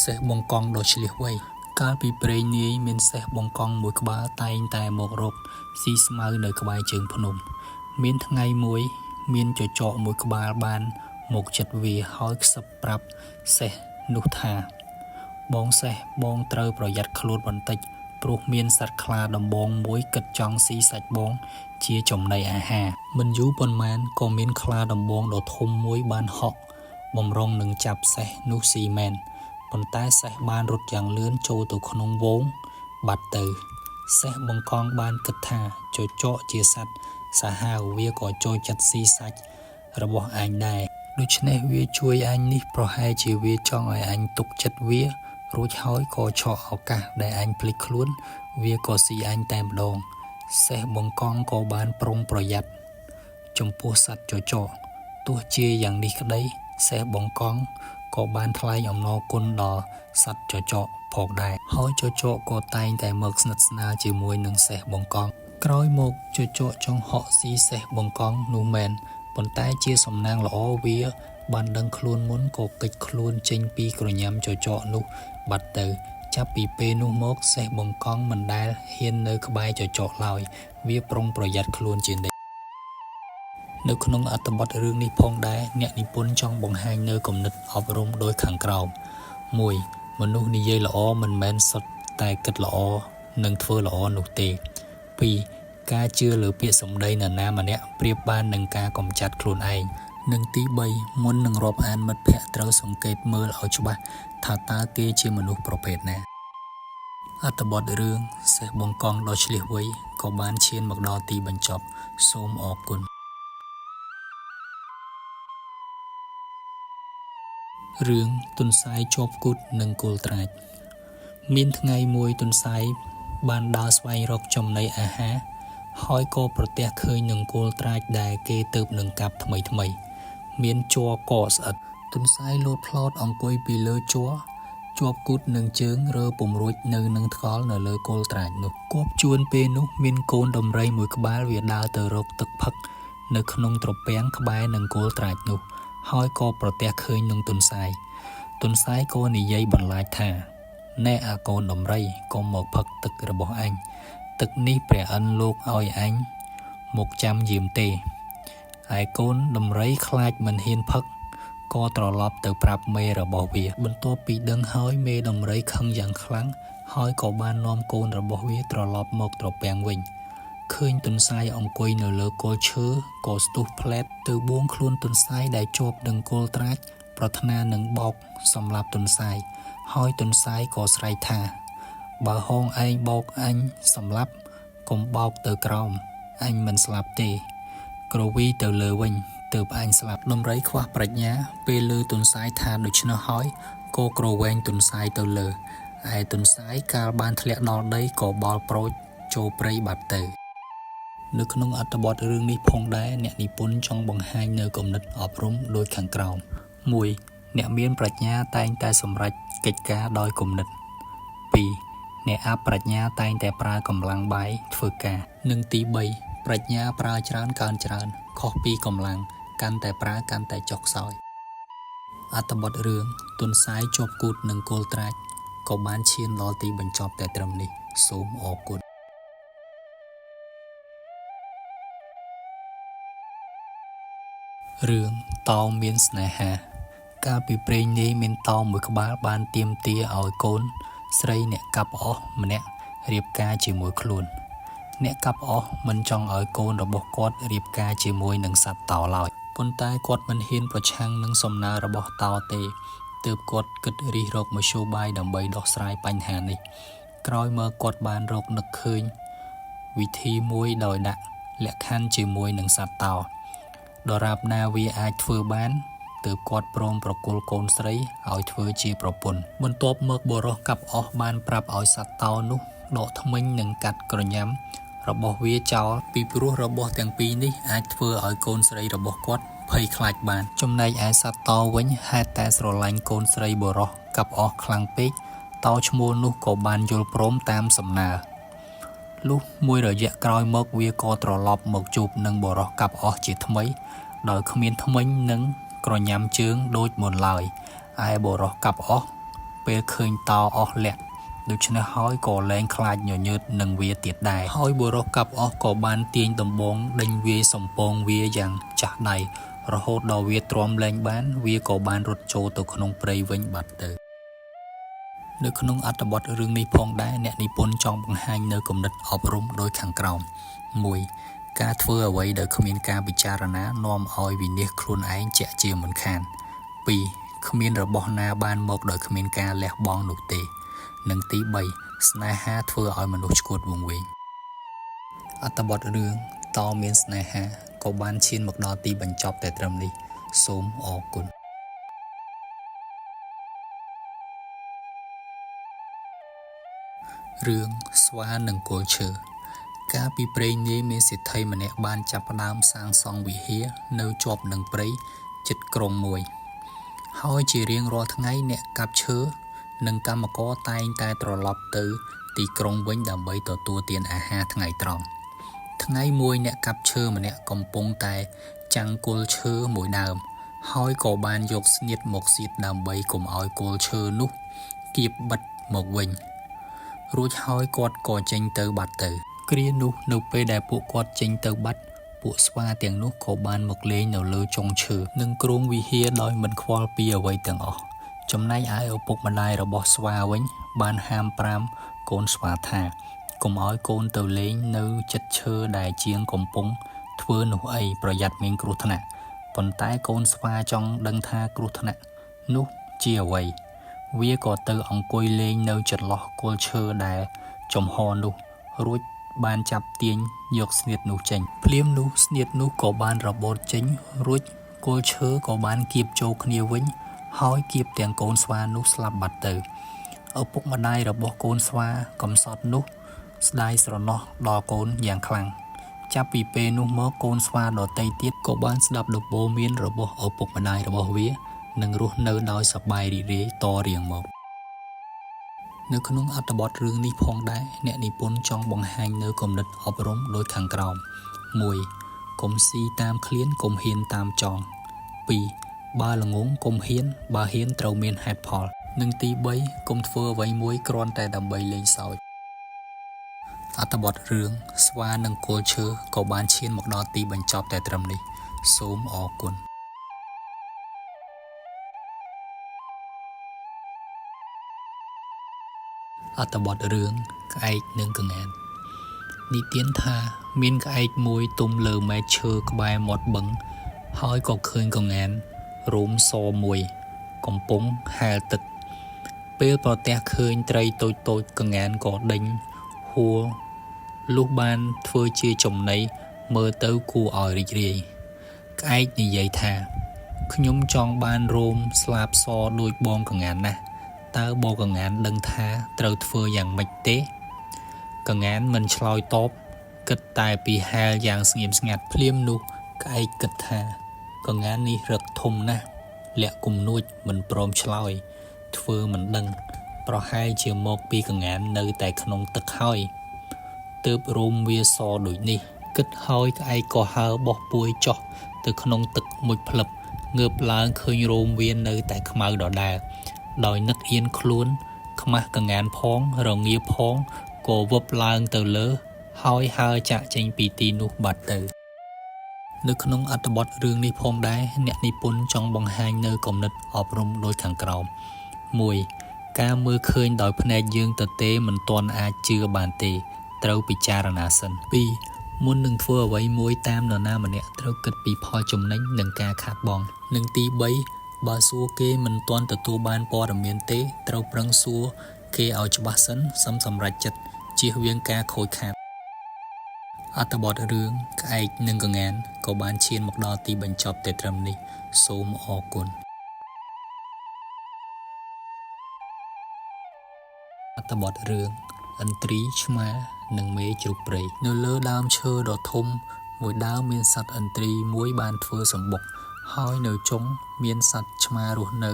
សេះបង្កង់ដ៏ឈ្លាសវៃកាលពីព្រេងនាយមានសេះបង្កង់មួយក្បាលតែងតែមករកស៊ីស្មៅនៅក្បែរជើងភ្នំ មានថ្ងៃមួយមានចចកមួយក្បាលបានមកចិត្តវាហើយខ្សឹបប្រាប់សេះនោះថា បងសេះបងត្រូវប្រយ័ត្នខ្លួនបន្តិចព្រោះមានសត្វខ្លាដំបងមួយគិតចង់ស៊ីសាច់បងជាចំណីអាហារមិនយូរប៉ុន្មានក៏មានខ្លាដំបងដ៏ធំមួយបានហក់បំរុងនឹងចាប់សេះនោះស៊ីមែនប៉ុន្តែសេះបានរត់យ៉ាងលឿនចូលទៅក្នុងហ្វូងបាត់ទៅសេះបង្កង់បានគិតថាចចកជាសត្វសាហាវវាក៏ចូលចិត្តស៊ីសាច់របស់អញដែរដូច្នេះវាជួយអញនេះប្រហែលជាវាចង់ឲ្យអញទុកចិត្តវារួចហើយក៏ឆក់ឱកាសដែលអញភ្លេចខ្លួនវាក៏ស៊ីអញតែម្ដងសេះបង្កង់ក៏បានប្រុងប្រយ័ត្នចំពោះសត្វចចកទោះជាយ៉ាងនេះក្តីសេះបង្កង់ក៏បានថ្លែងអំណរគុណដល់សត្វចចកផងដែរហើយចចកក៏តែងតែមកស្និទ្ធស្នាលជាមួយនឹងសេះបង្កង់ក្រោយមកចចកចង់ហក់ស៊ីសេះបង្កង់នោះមែនប៉ុន្តែជាសំណាងល្អវាបានដឹងខ្លួនមុនក៏គេចខ្លួនចេញពីក្រញាំចចកនោះបាត់ទៅចាប់ពីពេលនោះមកសេះបង្កង់មិនដែលហ៊ាននៅក្បែរចចកឡើយវាប្រុងប្រយ័ត្នខ្លួនជានិច្ចនៅក្នុងអត្ថបទរឿងនេះផងដែរអ្នកនិពន្ធចង់បង្ហាញនៅគំនិតអប់រំដូចខាងក្រោម1មនុស្សនិយាយល្អមិនមែនសុទ្ធតែគិតល្អនិងធ្វើល្អនោះទេ2ការជឿលើពាក្យសម្ដីនរណាម្នាក់ប្រៀបបាននឹងការកម្ចាត់ខ្លួនឯងនិងទី3មុននឹងរាប់អានមិត្តភក្តិត្រូវសង្កេតមើលឲ្យច្បាស់ថាតើគេជាមនុស្សប្រភេទណាអត្ថបទរឿងសេះបង្កង់ដ៏ឈ្លាសវៃក៏បានឈានមកដល់ទីបញ្ចប់សូមអរគុណរឿងទន្សាយជាប់គូទនិងគល់ត្រាចមានថ្ងៃមួយទន្សាយបានដើរស្វែងរកចំណីអាហារហើយក៏ប្រទះឃើញនឹងគល់ត្រាចដែលគេទៅនឹងកាប់ថ្មីថ្មីមានជ័រកស្អិតទន្សាយលោតផ្លោតអង្គុយពីលើជ័រជាប់គូទនឹងជើងរើពំរួចនៅនឹងថ្កល់នៅលើគល់ត្រាចនោះគប់ជួនពេលនោះមានកូនដំរីមួយក្បាលវាដើរទៅរកទឹកផឹកនៅក្នុងត្រពាំងក្បែរនឹងគល់ត្រាចនោះហើយក៏ប្រទះឃើញនឹងទន្សាយទន្សាយក៏និយាយបន្លាចថាណែអាកូនដំរីកុំមកផឹកទឹករបស់អញទឹកនេះព្រះឥន្ទលោកឲ្យអញមកចាំយាមទេឯកូនដំរីខ្លាចមិនហ៊ានផឹកក៏ត្រឡប់ទៅប្រាប់មេរបស់វាបន្ទាប់ពីដឹងហើយមេដំរីខឹងយ៉ាងខ្លាំងហើយក៏បាននាំកូនរបស់វាត្រឡប់មកត្រពាំងវិញឃើញទន្សាយអង្គុយនៅលើគល់ឈើក៏ស្ទុះផ្លែតទៅបួងខ្លួនទន្សាយដែលជាប់នឹងគល់ត្រាចប្រាថ្នានឹងបោកសម្លាប់ទន្សាយហើយទន្សាយក៏ស្រែកថាបើហងឯងបោកអញសម្លាប់កុំបោកទៅក្រោមអញមិនស្លាប់ទេក្រវីទៅលើវិញទើបអញស្លាប់ដំរីខ្វះប្រាជ្ញាពេលលើទន្សាយថាដូច្នោះហើយក៏ក្រវែងទន្សាយទៅលើឯទន្សាយកាលបានធ្លាក់ដល់ដីក៏បល់ប្រូចចូលព្រៃបាត់ទៅនៅក្នុងអត្ថបទរឿងនេះផងដែរអ្នកនិពន្ធចង់បង្ហាញនៅគំនិតអប់រំដូចខាងក្រោម1អ្នកមានប្រាជ្ញាតែងតែសម្រេចកិច្ចការដោយគំនិត2អ្នកអប្រាជ្ញាតែងតែប្រើកម្លាំងបាយធ្វើការនិងទី3ប្រាជ្ញាប្រើច្រើនកើនច្រើនខុសពីកម្លាំងកាន់តែប្រើកាន់តែចុះខ្សោយអត្ថបទរឿងទន្សាយជាប់គូទនិងគល់ត្រាចក៏បានឈានដល់ទីបញ្ចប់តែត្រឹមនេះសូមអរគុណរឿងតោមានស្នេហាកាលពីព្រេងនាយមានតោមួយក្បាលបានទាមទារឲ្យកូនស្រីអ្នកកាប់អស់ម្នាក់រៀបការជាមួយខ្លួនអ្នកកាប់អស់មិនចង់ឲ្យកូនរបស់គាត់រៀបការជាមួយនឹងសត្វតោឡើយប៉ុន្តែគាត់មិនហ៊ានប្រឆាំងនឹងសំណើរបស់តោទេទើបគាត់គិតរិះរកមធ្យោបាយដើម្បីដោះស្រាយបញ្ហានេះក្រោយមកគាត់បានរកនឹកឃើញវិធីមួយដោយដាក់លក្ខខណ្ឌជាមួយនឹងសត្វតោដរាបណាវាអាចធ្វើបានទើបគាត់ព្រមប្រគល់កូនស្រីឲ្យធ្វើជាប្រពន្ធបន្ទាប់មកបុរសកាប់អស់បានប្រាប់ឲ្យសត្វតោនោះដកធ្មេញនិងកាត់ក្រញាំរបស់វាចោលពីព្រោះរបស់ទាំងពីរនេះអាចធ្វើឲ្យកូនស្រីរបស់គាត់ភ័យខ្លាចបានចំណែកឯសត្វតោវិញហេតុតែស្រឡាញ់កូនស្រីបុរសកាប់អស់ខ្លាំងពេកតោឈ្មោះនោះក៏បានយល់ព្រមតាមសំណើលុះមួយរយៈក្រោយមកវាក៏ត្រឡប់មកជួបនឹងបុរសកាប់អស់ជាថ្មីដោយគ្មានធ្មេញនិងក្រញាំជើងដូចមុនឡើយឯបុរសកាប់អស់ ពេលឃើញតោអស់លក្ខដូច្នេះហើយក៏លែងខ្លាចញញើតនឹងវាទៀតដែរហើយបុរសកាប់អស់ក៏បានទាញដំបងដេញវាយសំពងវាយ៉ាងចាស់ដៃរហូតដល់វាទ្រាំលែងបានវាក៏បានរត់ចូលទៅក្នុងព្រៃវិញបាត់ទៅនៅក្នុងអត្ថបទរឿងនេះផងដែរអ្នកនិពន្ធចង់បង្ហាញនៅគំនិតអប់រំដោយខាងក្រោម1ការធ្វើអ្វីដោយគ្មានការពិចារណានាំឲ្យវិនាសខ្លួនឯងជាក់ជាមិនខាន2គ្មានរបស់ណាបានមកដោយគ្មានការលះបង់នោះទេនិងទី3ស្នេហាធ្វើឲ្យមនុស្សឆ្កួតវង្វេងអត្ថបទរឿងតមានស្នេហាក៏បានឈានមកដល់ទីបញ្ចប់តែត្រឹមនេះសូមអរគុណរឿងស្វានិងគល់ឈើកាលពីព្រេងនាយមានសេដ្ឋីម្នាក់បានចាប់ផ្ដើមសាងសង់វិហារនៅជាប់នឹងព្រៃជិតក្រុងមួយហើយជារៀងរាល់ថ្ងៃអ្នកកាប់ឈើនិងកម្មករតែងតែត្រឡប់ទៅទីក្រុងវិញដើម្បីទទួលទានអាហារថ្ងៃត្រង់ថ្ងៃមួយអ្នកកាប់ឈើម្នាក់កំពុងតែចាំងគល់ឈើមួយដើមហើយក៏បានយកស្នៀតមកសៀតដើម្បីកុំឲ្យគល់ឈើនោះគៀបបិទមកវិញរួចហើយគាត់ក៏ចេញទៅបាត់ទៅគ្រានោះនៅពេលដែលពួកគាត់ចេញទៅបាត់ពួកស្វាទាំងនោះក៏បានមកលេងនៅលើចុងឈើនិងគ្រោងវិហារដោយមិនខ្វល់ពីអ្វីទាំងអស់ចំណែកឯឪពុកម្ដាយរបស់ស្វាវិញបានហាមប្រាមកូនស្វាថាកុំឲ្យកូនទៅលេងនៅចិត្តឈើដែលជាងកំពុងធ្វើនោះអីប្រយ័ត្នមានគ្រោះថ្នាក់ប៉ុន្តែកូនស្វាចង់ដឹងថាគ្រោះថ្នាក់នោះជាអ្វីវាក៏ទៅអង្គុយលេងនៅចន្លោះគល់ឈើដែលចំហនោះរួចបានចាប់ទាញយកស្នៀតនោះចេញភ្លាមនោះស្នៀតនោះក៏បានរបូតចេញរួចគល់ឈើក៏បានគៀបចូលគ្នាវិញហើយគៀបទាំងកូនស្វានោះស្លាប់បាត់ទៅឪពុកម្ដាយរបស់កូនស្វាកំសត់នោះស្ដាយស្រណោះដល់កូនយ៉ាងខ្លាំងចាប់ពីពេលនោះមកកូនស្វាដទៃទៀតក៏បានស្ដាប់ដំបូន្មានរបស់ឪពុកម្ដាយរបស់វានិងរស់នៅដោយសប្បាយរីករាយតរៀងមកនៅក្នុងអត្ថបទរឿងនេះផងដែរអ្នកនិពន្ធចង់បង្ហាញនៅគំនិតអប់រំដូចខាងក្រោម1កុំស៊ីតាមឃ្លានកុំហ៊ានតាមចង់2បើល្ងងកុំហ៊ានបើហ៊ានត្រូវមានហេតុផលនិងទី3កុំធ្វើអ្វីមួយគ្រាន់តែដើម្បីលេងសើចអត្ថបទរឿងស្វានិងគល់ឈើក៏បានឈានមកដល់ទីបញ្ចប់តែត្រឹមនេះសូមអរគុណអត្ថបទរឿងក្អែកនិងក្ងាននិទានថាមានក្អែកមួយទុំលើមែកឈើក្បែរមាត់បឹងហើយក៏ឃើញក្ងានរោមសមួយកំពុងហែលទឹកពេលប្រទះឃើញត្រីតូចៗក្ងានក៏ដេញហួរលុះបានធ្វើជាចំណីមើលទៅគួរឲ្យរីករាយក្អែកនិយាយថាខ្ញុំចង់បានរោមស្លាបសដូចបងក្ងានណាស់តើបងក្ងានដឹងថាត្រូវធ្វើយ៉ាងម៉េចទេក្ងានមិនឆ្លើយតបគិតតែពីហែលយ៉ាងស្ងៀមស្ងាត់ភ្លាមនោះក្អែកគិតថាក្ងាននេះរឹកធំណាស់លាក់គំនួចមិនព្រមឆ្លើយធ្វើមិនដឹងប្រហែលជាមកពីក្ងាននៅតែក្នុងទឹកហើយទើបរោមវាសដូចនេះគិតហើយក្អែកក៏ហើរបោះពួយចុះទៅក្នុងទឹកមួយផ្លឹបងើបឡើងឃើញរោមវានៅតែខ្មៅដដែលដោយនឹកអៀនខ្លួនខ្មាស់ក្ងានផងរងាផងក៏វឹបឡើងទៅលើហើយហើរចាក់ចេញពីទីនោះបាត់ទៅនៅក្នុងអត្ថបទរឿងនេះផងដែរអ្នកនិពន្ធចង់បង្ហាញនៅគំនិតអប់រំដូចខាងក្រោម1ការមើលឃើញដោយភ្នែកយើងទទេមិនទាន់អាចជឿបានទេត្រូវពិចារណាសិន2មុននឹងធ្វើអ្វីមួយតាមនរណាម្នាក់ត្រូវគិតពីផលចំណេញនិងការខាតបង់និងទី3បើសួរគេមិនទាន់ទទួលបានព័ត៌មានទេត្រូវប្រឹងសួរគេឲ្យច្បាស់សិនសឹមសម្រេចចិត្តជៀសវាងការខូចខាតអត្ថបទរឿងក្អែកនិងក្ងានក៏បានឈានមកដល់ទីបញ្ចប់តែត្រឹមនេះសូមអរគុណអត្ថបទរឿងឥន្ទ្រីឆ្មានិងមេជ្រូកព្រៃនៅលើដើមឈើដ៏ធំមួយដើមមានសត្វឥន្ទ្រីមួយបានធ្វើសម្បុកហើយនៅចុងមានសត្វឆ្មារស់នៅ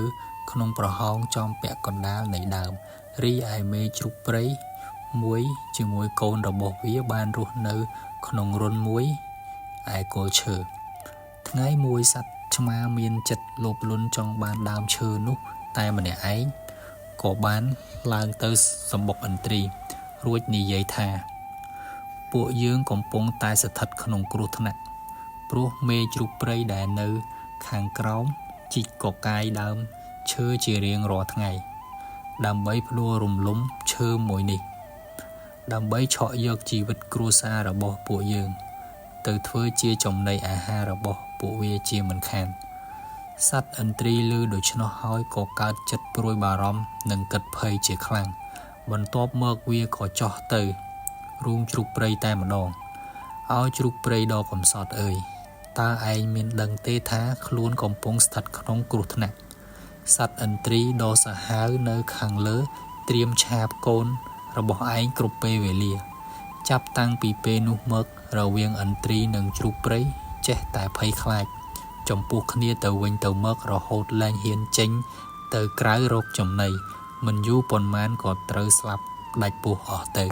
ក្នុងប្រហោងចំពាក់កណ្ដាលនៃដើមរីឯមេជ្រូកព្រៃមួយជាមួយកូនរបស់វាបានរស់នៅក្នុងរន្ធមួយឯគល់ឈើថ្ងៃមួយសត្វឆ្មាមានចិត្តលោភលន់ចង់បានដើមឈើនោះតែម្នាក់ឯង ក៏បានឡើងទៅសម្បុកឥន្ទ្រី រួចនិយាយថា ពួកយើងកំពុងតែស្ថិតក្នុងគ្រោះថ្នាក់ ព្រោះមេជ្រូកព្រៃដែលនៅខាងក្រោមជីកកកាយដើមឈើជារៀងរាល់ថ្ងៃ ដើម្បីផ្ដួលរំលំឈើមួយនេះ ដើម្បីឆក់យកជីវិតគ្រួសាររបស់ពួកយើង ទៅធ្វើជាចំណីអាហាររបស់ពួកវាជាមិនខាន សត្វឥន្ទ្រីឮដូច្នោះហើយក៏កើតចិត្តព្រួយបារម្ភនិងគិតភ័យជាខ្លាំង បន្ទាប់មកវាក៏ចុះទៅរូងជ្រូកព្រៃតែម្ដង ឱជ្រូកព្រៃដ៏កំសត់អើយ តើឯងមានដឹងទេថាខ្លួនកំពុងស្ថិតក្នុងគ្រោះថ្នាក់ សត្វឥន្ទ្រីដ៏សាហាវនៅខាងលើត្រៀមឆាបកូនរបស់ឯងគ្រប់ពេលវេលា ចាប់តាំងពីពេលនោះមករវាងឥន្ទ្រីនិងជ្រូកព្រៃចេះតែភ័យខ្លាច ចំពោះគ្នាទៅវិញទៅមករហូតលែងហ៊ានចេញទៅក្រៅរកចំណី មិនយូរប៉ុន្មានក៏ត្រូវស្លាប់ដាច់ពោះអស់ទៅ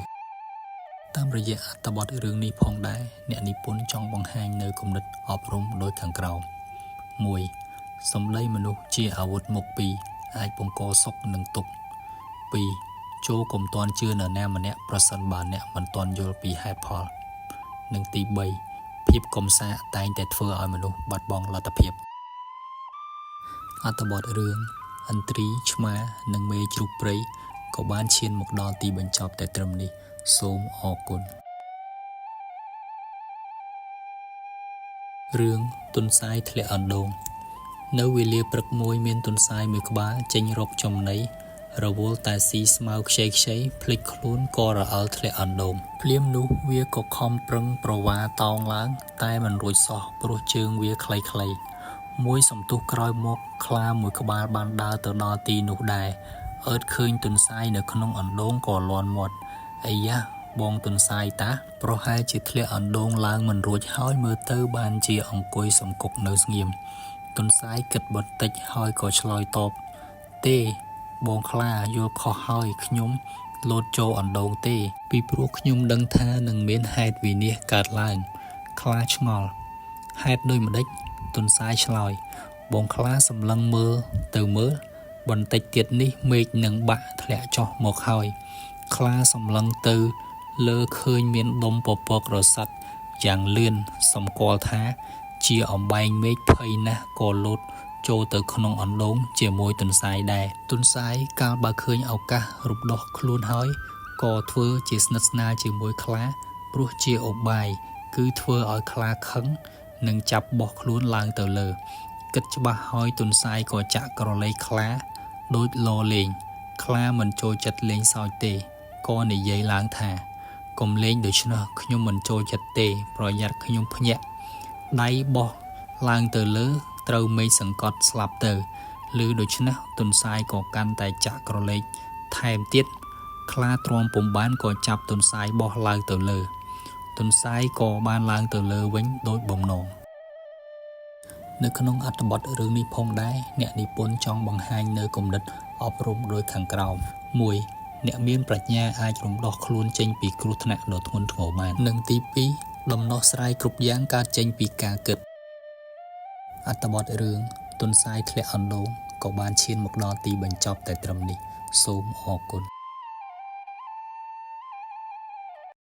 តាមរយៈអត្ថបទរឿងនេះផងដែរ អ្នកនិពន្ធចង់បង្ហាញនូវគំនិតអប់រំដូចខាងក្រោម ១. សម្ដីមនុស្សជាអាវុធមុខពីរអាចបង្កសុខនិងទុក្ខ ២. ចូរកុំទាន់ជឿនរណាម្នាក់ប្រសិនបើអ្នកមិនទាន់យល់ពីហេតុផល និងទី៣ ភាពកំសាកតែងតែធ្វើឲ្យមនុស្សបាត់បង់លទ្ធភាព អត្ថបទរឿងឥន្ទ្រី ឆ្មា និងមេជ្រូកព្រៃក៏បានឈានមកដល់ទីបញ្ចប់តែត្រឹមនេះ សូមអរគុណ រឿងទន្សាយធ្លាក់អណ្ដូង នៅវេលាព្រឹកមួយមានទន្សាយមួយក្បាលចេញរកចំណី រវល់តែស៊ីស្មៅខ្ចីៗភ្លេចខ្លួនក៏រអិលធ្លាក់អណ្ដូង ភ្លាមនោះវាក៏ខំប្រឹងប្រវាតោងឡើង តែមិនរួចសោះព្រោះជើងវាខ្លីៗ មួយសន្ទុះក្រោយមកខ្លាមួយក្បាលបានដើរទៅដល់ទីនោះដែរ អើតឃើញទន្សាយនៅក្នុងអណ្ដូងក៏លាន់មាត់ "អីយ៉ាបងទន្សាយតា ប្រហែលជាធ្លាក់អណ្ដូងឡើងមិនរួចហើយមើលទៅបានជាអង្គុយសំគុកនៅស្ងៀម"ទន្សាយគិតបន្តិចហើយក៏ឆ្លើយតប "ទេបងខ្លាយល់ខុសហើយខ្ញុំលោតចូលអណ្ដូងទេ ពីព្រោះខ្ញុំដឹងថានឹងមានហេតុវិនាសកើតឡើង"ខ្លាឆ្ងល់ "ហេតុដូចម្តេច?ទន្សាយឆ្លើយ "បងខ្លាសម្លឹងមើលទៅមើល បន្តិចទៀតនេះមេឃនឹងបាក់ធ្លាក់ចុះមកហើយ"ខ្លាសម្លឹងទៅលើឃើញមានដុំពពករសាត់យ៉ាងលឿនសម្គាល់ថា ជាអំបែងមេឃភ័យណាស់ក៏លោតចូលទៅក្នុងអណ្ដូងជាមួយទន្សាយដែរទន្សាយកាលបើឃើញឱកាសរំដោះខ្លួនហើយក៏ធ្វើជាស្និទ្ធស្នាលជាមួយខ្លាព្រោះជាឧបាយគឺធ្វើឲ្យខ្លាខឹងនិងចាប់បោះខ្លួនឡើងទៅលើ គិតច្បាស់ហើយទន្សាយក៏ចាក់ក្រឡេកខ្លាដូចលលេង ខ្លាមិនចូលចិត្តលេងសើចទេក៏និយាយឡើងថា កុំលេងដូច្នោះខ្ញុំមិនចូលចិត្តទេ ប្រយ័ត្នខ្ញុំភ្ញាក់ដៃបោះឡើងទៅលើត្រូវមេឃសង្កត់ស្លាប់ទៅឮដូច្នេះទន្សាយក៏កាន់តែចាក់ក្រឡេកថែមទៀតខ្លាទ្រាំពុំបានក៏ចាប់ទន្សាយបោះឡើងទៅលើ ទន្សាយក៏បានឡើងទៅលើវិញដូចបំណង នៅក្នុងអត្ថបទរឿងនេះផងដែរ អ្នកនិពន្ធចង់បង្ហាញនូវគំនិតអប់រំដូចខាងក្រោម ១. អ្នកមានប្រាជ្ញាអាចរំដោះខ្លួនចេញពីគ្រោះថ្នាក់ដ៏ធ្ងន់ធ្ងរបាន និងទី២ ដំណោះស្រាយគ្រប់យ៉ាងកើតចេញពីការគិត អត្ថបទរឿងទន្សាយធ្លាក់អណ្ដូងក៏បានឈានមកដល់ទីបញ្ចប់តែត្រឹមនេះ សូមអរគុណ